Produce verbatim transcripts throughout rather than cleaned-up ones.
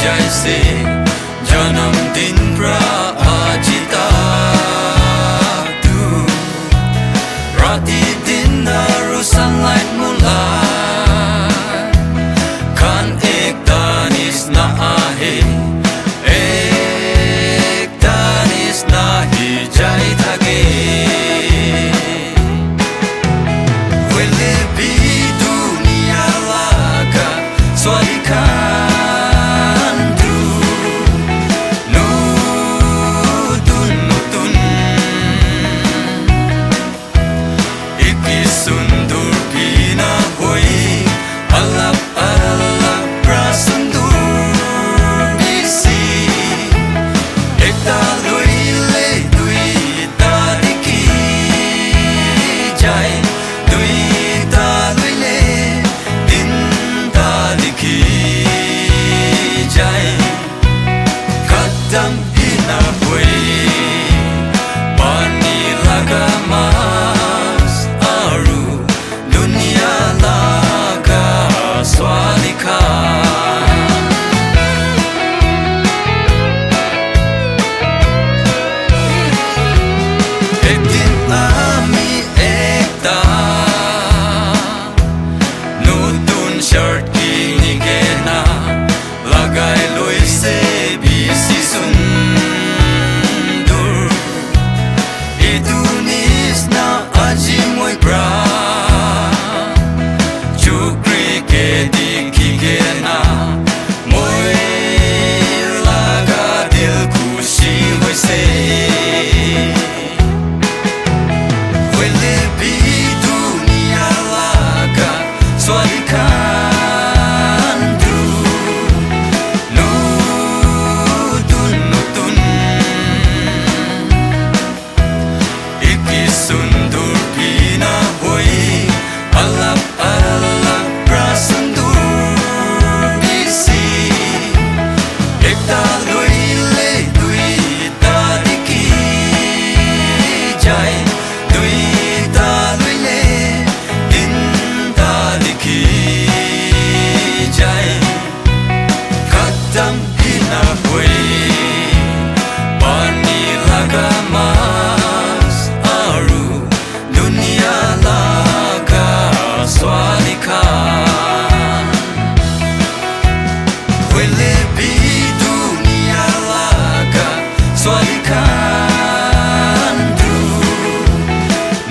ޖައިސޭ ޖަނަމް ދިން ރާ އާ ޖިތާ ދޫ. ރާތި ދިން ދާރު ސަންލައިޓް މުލާ. ކާން އެކް ދާނީސް ނާ އާހޭ، އެކް ދާނީސް ނާހި ޖައިތަގޭ. ވެލެބީ ދުނިޔާ ލާގާ ސުވާލި ކާން ދޫ. ނުދުން ނުދުން. އިކި ސުންދުރް ބީނާ ހޮއި އަލަށް އަލަށް ރާ ސުންދުރް ބިސީ. އެތާ ލުއިލެ ދުއި ތާލިކީ ޖައި، ދުއި ތާލުއިލެ ތިން ތާލިކީ ޖައި. ކައްތަން ހިނާ ހުއި ބާނީ ލަގާ މާސް އާރު ދުނިޔާ ލާގާ ސުވާލިކާ. އެތިން އާމި އެތާ ނުދުން ޝަރްޓް ކީނިގެނާ ލަގައި ލުއިސޭ ބީސި ސުންދުރް. އިދުނީސް ނާ އަޖި މޮއި ބްރާ. ޗުކްރި ކެދި ކިގެނާ މޮއި ލަގާ ދިލް ކުޝީ ހޮއިސޭ. ވެލެބީ ދުނިޔާ ލާގާ ސުވާލި ކާން ދޫ. ނުދުން ނުދުން. އިކި ސުންދުރް ބީނާ ހޮއި އަލަށް އަލަށް ރާ ސުންދުރް ބިސީ. އެތާ ލުއިލެ ދުއި ތާލިކީ ޖައި، ދުއި ތާލުއިލެ ތިން ތާލިކީ ޖައި. ކައްތަން ހިނާ ހުއި ބާނީ ލަގާ މާސް އާރު ދުނިޔާ ލާގާ ސުވާލިކާ. ވެލެބީ ދުނިޔާ ލާގާ ސުވާލި ކާން ދޫ.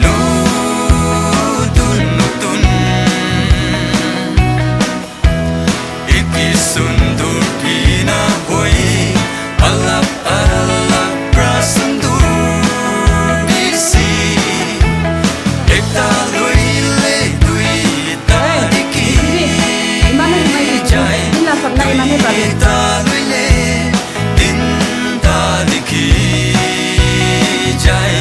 ނުދުން ނުދުން. އިކި ސުންދުރް ބީނާ ހޮއި އަލަށް އަލަށް ރާ ސުންދުރް ބިސީ. އެތާ ލުއިލެ ދުއި ތާލިކީ ޖައި، ދުއި ތާލުއިލެ ތިން ތާލިކީ ޖައި.